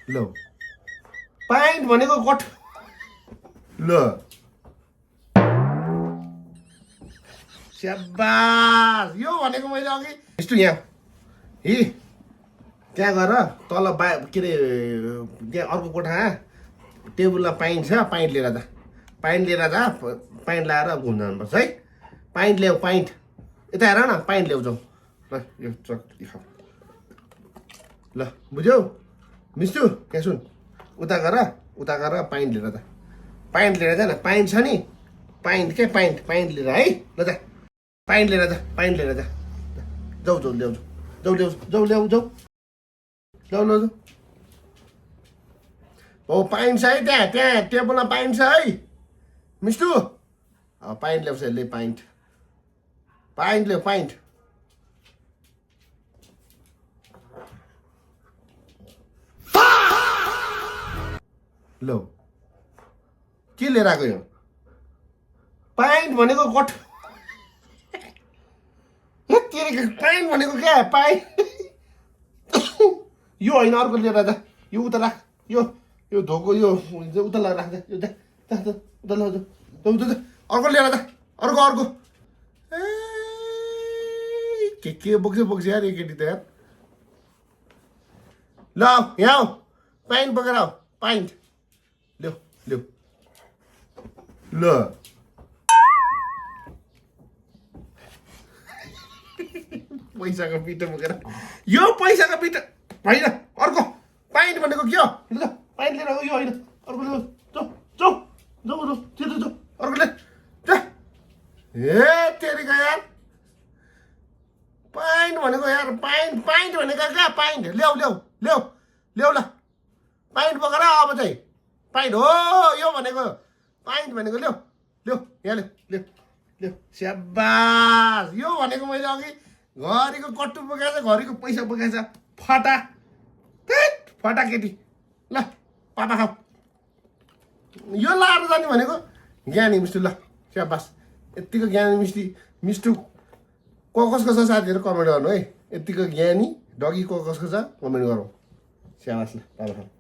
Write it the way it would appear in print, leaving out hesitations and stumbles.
ल पाइन्ट भनेको कट ल स्याबास यो भनेको मैले अघि यस्तो यहाँ त्यहाँ गएर तल के अरे त्यहाँ अर्को कोठा टेबलमा पाइन्ट छ पाइन्ट लिएर जा पाइन्ट लाएर घुम्न जानुपर्छ है पाइन्ट ल्याऊ पाइन्ट यता हेर न पाइन्ट ल्याउ जाऊ ल यो खाऊ ल बुझ्यौ मिस्टु यहाँ सुन उता गर पाइन्ट लिएर जा पाइन्ट लिएर जा न पाइन्ट छ नि पाइन्ट लिएर है ल जा पाइन्ट लिएर जा जाऊ ल्याउ हो पाइन्ट छ है त्यहाँ टेबलमा पाइन्ट छ है मिस्टु पाइन्ट ल्याउँछ यसले पाइन्ट ल्याऊ पाइन्ट लो के लिएर आएको यो पाइन्ट भनेको कट पाइन्ट भनेको क्या पाइन्ट यो होइन अर्को लिएर जा यो उता राख यो धोको यो उता लगाएर राख्दा यो उता लौ अर्को लिएर जा अर्को के बोक्छ यार यो केटी त यार ल यहाँ आऊ पाइन्ट बोकेर आऊ पाइन्ट ल्याऊ ल पैसाको पिठो बोकेर यो पैसाको पिठो होइन अर्को पाइन्ट भनेको के हो ल पाइन्ट लिएर आऊ यो होइन अर्को जाऊ अर्को ले ए तेरिका यार पाइन्ट भनेको यार पाइन्ट भनेको क्या पाइन्ट ल्याउ ल पाइन्ट बोकेर अब चाहिँ पाइन्ट हो यो भनेको पाइन्ट भनेको ल्याउ यहाँ ल्याउ स्याबास यो भनेको मैले अघि घरीको कट्टु बोकेछ घरीको पैसा बोकेछ फटा केटी ल पापा खाऊ यो लाएर जाने भनेको ज्ञानी मिस्टु ल स्याबास यत्तिको ज्ञानी मिस्टु कसको छ साथीहरू कमेन्ट गर्नु है यत्तिको ज्ञानी डगी कसको छ कमेन्ट गरौँ स्याबास ल पापा खाऊ